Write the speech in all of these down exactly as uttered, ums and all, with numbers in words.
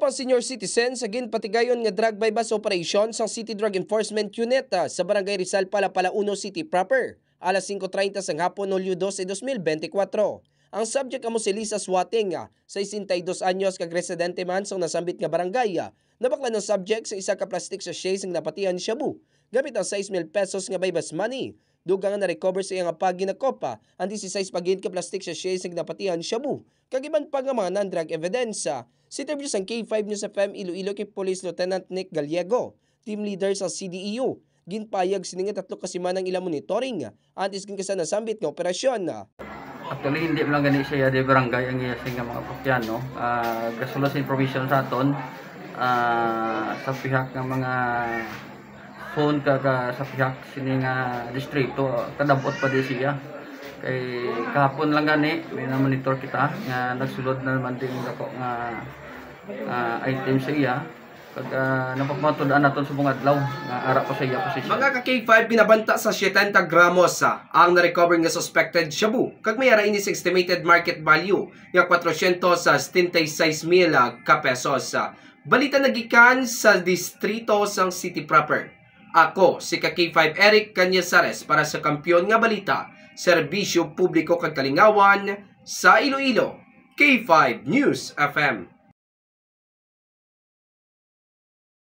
Ang senior citizens sa ginpatigayon nga drug buy-bust operation sang City Drug Enforcement Unit, ah, sa Barangay Rizal, Palapala uno City proper, alas singko treinta sang hapon, Hulyo dose, dos mil bente kwatro. Ang subject amo si Lisa Suating, ah, sesenta y dos anyos, kag residente man sang nasambit nga barangay, ah. Nabaklan ang subject sa isa ka plastic sachet sang napatihan shabu gamit ang sais mil pesos nga buy-bust money. Dugang nga na-recover sa iya nga paginakopa ang dieciséis pa gid ka plastic sachet sang napatihan shabu kag iban pa nga mga non-drug evidence. Sa interview sang K five News F M Iloilo kay Police Lieutenant Nick Gallego, team leader sa C D E U, ginpayag sini nga tatlo ka semana ang ila monitoring antes gid sa nasambit nga operasyon. Actually, hindi lang gani siya di barangay ang iya sing nga mga kopya, no? Ah, gasulod sa information sa aton, ah, sa pihak nga mga phone ka, ka sa pihak sini nga distrito, kadabot pa di siya. Kay kahapon lang gani, may na-monitor kita nga nagsulod na naman din ako nga ah, item sa iya. Pag ah, napagmatudan naton sa mga adlaw nga ara pa sa iya posisyon. Mga ka K five, ginabanta sa setenta gramos, ah, ang na-recover nga suspected shabu, kag may ara ini sa estimated market value nga kwatrocientos setenta y seis mil ka pesos. Balita nagikan sa distrito sang City proper. Ako si ka K five Eric Cañazares para sa Kampiyon nga Balita, Serbisyo Publiko kag Kalingawan sa Iloilo, K five News F M.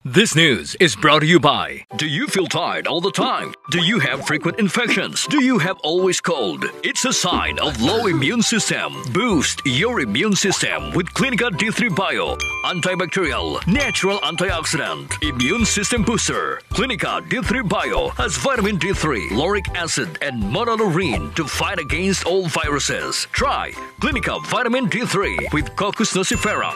This news is brought to you by. Do you feel tired all the time? Do you have frequent infections? Do you have always cold? It's a sign of low immune system. Boost your immune system with Clinica D three Bio. Antibacterial, natural antioxidant, immune system booster. Clinica D three Bio has vitamin D three, lauric acid, and monolaurin to fight against all viruses. Try Clinica Vitamin D three with Cocos nucifera.